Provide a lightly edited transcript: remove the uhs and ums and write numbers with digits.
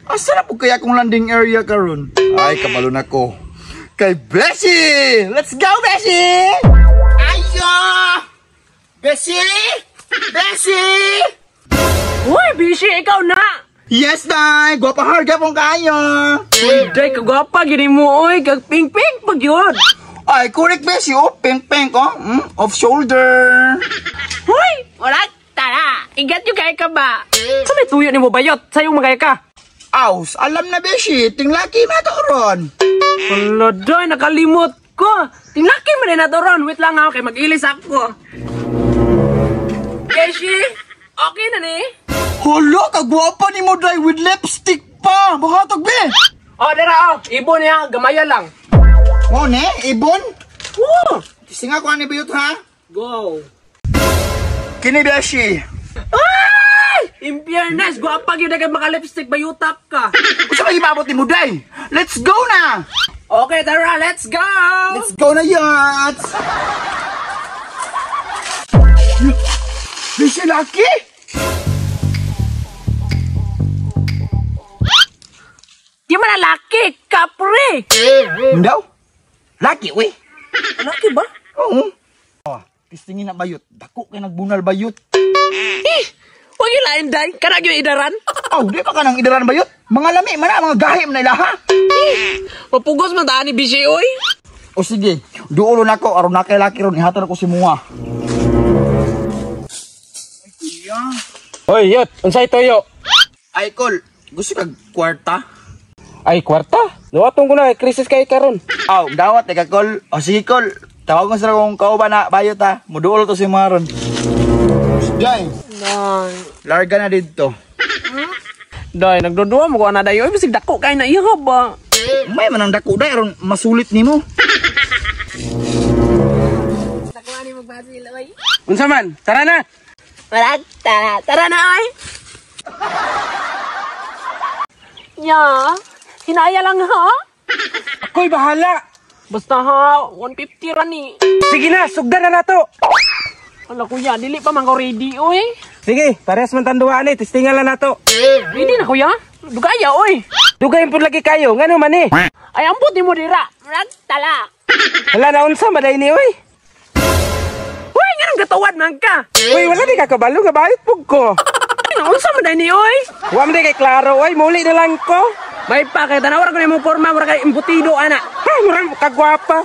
Asa na po kaya kung landing area karon? Ay, kabalo na ko. Kay Beshi! Let's go, Beshi! Ayo! Beshi! Beshi! Uy, Bishi, ikaw na! Yes, day! Gwapa harga pong kayo! Uy, day, kagwapa, gini mo, uy, kag pink-pink pag yun! Ay, correct, Beshi! Oh, pink-pink, oh. Off shoulder! Uy, wala, tara! Ingat yung kaya ka ba? Sa may tuyo ni mo bayot, sa'yo magaya ka! Aws, alam na, Beshi! Tinglaki na to ron! Wala, day, nakalimot ko! Tinglaki man din na to ron! Wait lang ako, kay mag-ilis ako! Beshi, okay na ni? Hala, kagwapa ni mo, day, with lipstick pa! Bahatag, be! Oh, dara, oh! Ibon niya, gamaya lang! Mo ne, ibon? Woo! Singa ko ani bayot, ha? Go! Kini, Beshi! Ay! In fairness, gwapa gyud kay maka-lipstick bayutap ka. Unsa may gipabot ni Muday? Let's go na! Okay, tara, let's go! Let's go na, yachts! Beshi, laki! Di man na laki, kapre! Ndaw? Laki, uy! Laki ba? Oo. Oh, tistingin na bayot. Dako kay nagbunal bayot. Eh! Huwag yung lain, day. Kanag yung idaran. Aw, di pa ka nang idaran bayot. Mga lami man na, mga gahi man na ilaha. Eh, mapugos man taan ni Bishi, uy. O sige, duulo na ko. Aron na kay laki ron. Ihatod ako si Mua. Hoy, yot, unsay toyo? Ay, Kol, gusto kag kwarta? Ay, kwarta? Nuwatong ko na, krisis kay karon. Aw, dawat ka, Kol. O sige, Kol. Tawag ko sa kong kauban na bayot ha. Muduol to si Mua ron. Jay, Day. larga na dito. Day, nagdudua mo ko na dayo. Uy, bisig dako kay na iya ba? May manang dako day aron masulit nimo. Unsa man? Tara na. Wala, tara, tara na, oy. Ya, hinaya lang ha? Ako'y bahala. Basta ha, 150 ra ni. Sige na, sugdan na nato. Ala kuya, dili pa man ko ready, oy. Sige, parehas man tanduan eh, testingan lang nato. Ready na kuya? Dugaya, oy. Dugayin pud lagi kayo, ngano man eh. Ay, ambot ni mo dira. Murag tala. Hala na unsa maday ni oy. Uy, nganong gatawad man ka? Uy, wala di ka kabalo nga bayot pug ko. Ay, naunsa man day ni oy? Wa man di kay klaro oy, muli na lang ko. May pa kay tanawar ko nimo porma, mura kay embutido ana. Ha, murang kagwapa.